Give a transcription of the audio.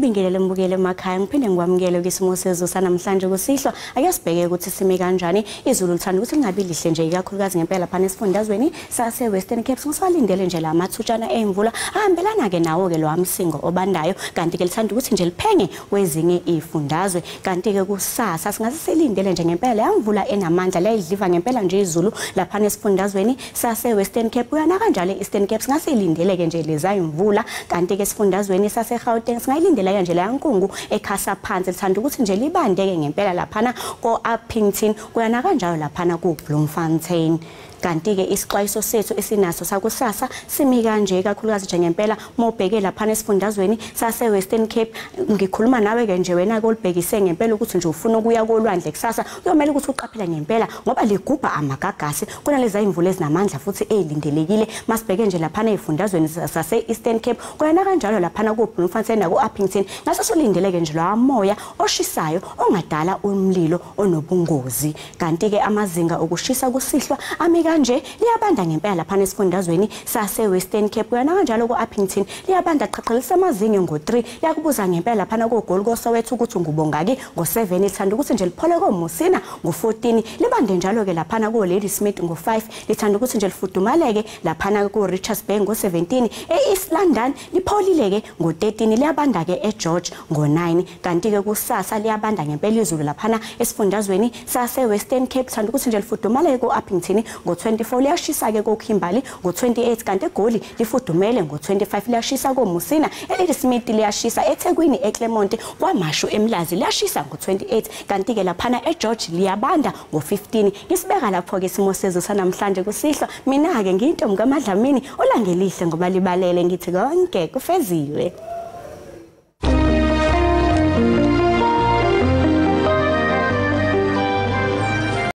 Ngikubingelele mbukele emakhaya, ngiphinde ngikwamukele kwisimo sezulu sanamhlanje kusihlwa. Ake sibheke ukuthi sime kanjani. Izulu lithanda ukuthi lingabi lihle nje ikakhulukazi ngempela phana esifundazweni sase Western Cape. Sisalindele nje la mathutshana emvula ahambelana ke nawo ke lo amsingo obandayo, kanti ke lithanda ukuthi nje liphenge kwezinye izifundazwe. Kanti ke kusasa singase silindele nje ngempela yamvula enamandla leyidliva ngempela nje izulu lapha esifundazweni sase Western Cape. Kuyana kanjalo Eastern Cape singasilindele ke nje leza imvula. Kanti ke esifundazweni sase Gauteng singayilindela nje la nkungu ekhasa phansi, lithanda ukuthi nje libandeke ngempela laphana ko-Upington, kuyana kanjalo laphana ku-Bloemfontein. Kanti ke isixwayiso sethu esinaso sakusasa simi kanje kakhulukazi nje ngempela mawubheke laphana esifundazweni sase Western Cape. Ngikhuluma nawe ke nje wena kolibhekise ngempela ukuthi nje ufuna ukuya kolwandle kusasa, kuyomela ukuthi uqaphele ngempela ngoba ligubha amagagasi, kunalezi imvula ezinamandla futhi ezilindelekile. Masibheke nje laphana ezifundazweni sase Eastern Cape, kuyana kanjalo laphana ku-Bloemfontein naku-Upington, ngase solindeleke nje lo moya oshisayo ongadala umlilo onobungozi. Kanti ke amazinga okushisa kusihlwa ami kanje, liyabanda ngempela laphana esifundazweni sase Western Cape, kuyana kanjalo ku-Upington liyabanda qhaqhelisa amazinyo ngo-3, liyakubuza ngempela laphana koGoli koSoweto ukuthi ngubongaki ngo-7, lithanda ukuthi nje liphole koMusina ngo-14, libande njalo ke laphana ko-Ladysmith ngo-5, lithanda ukuthi nje lifudumaleke laphana ko-Richards Bay ngo-17, e-East London lipholile ke ngo-13, liyabanda ke eGeorge ngo-9. Kanti ke kusasa liyabanda ngempela izulu laphana esifundazweni sase Western Cape, lithanda ukuthi nje lifudumaleke ko-Upington ngo-24, liyashisa ke koKimberley ngo-28, kanti eGoli lifudumele ngo-25, liyashisa koMusina, eLadysmith liyashisa, eThekwini, eClermont, kwaMashu, eMlazi liyashisa ngo-28, kanti ke laphana eGeorge liyabanda ngo-15. Ngisibeka lapho ke isimo sezulu sanamhlanje kusihlwa. Mina ke ngiyintombi kaMadlamini, olangelihle ngoba libalele, ngithi konke kufeziwe.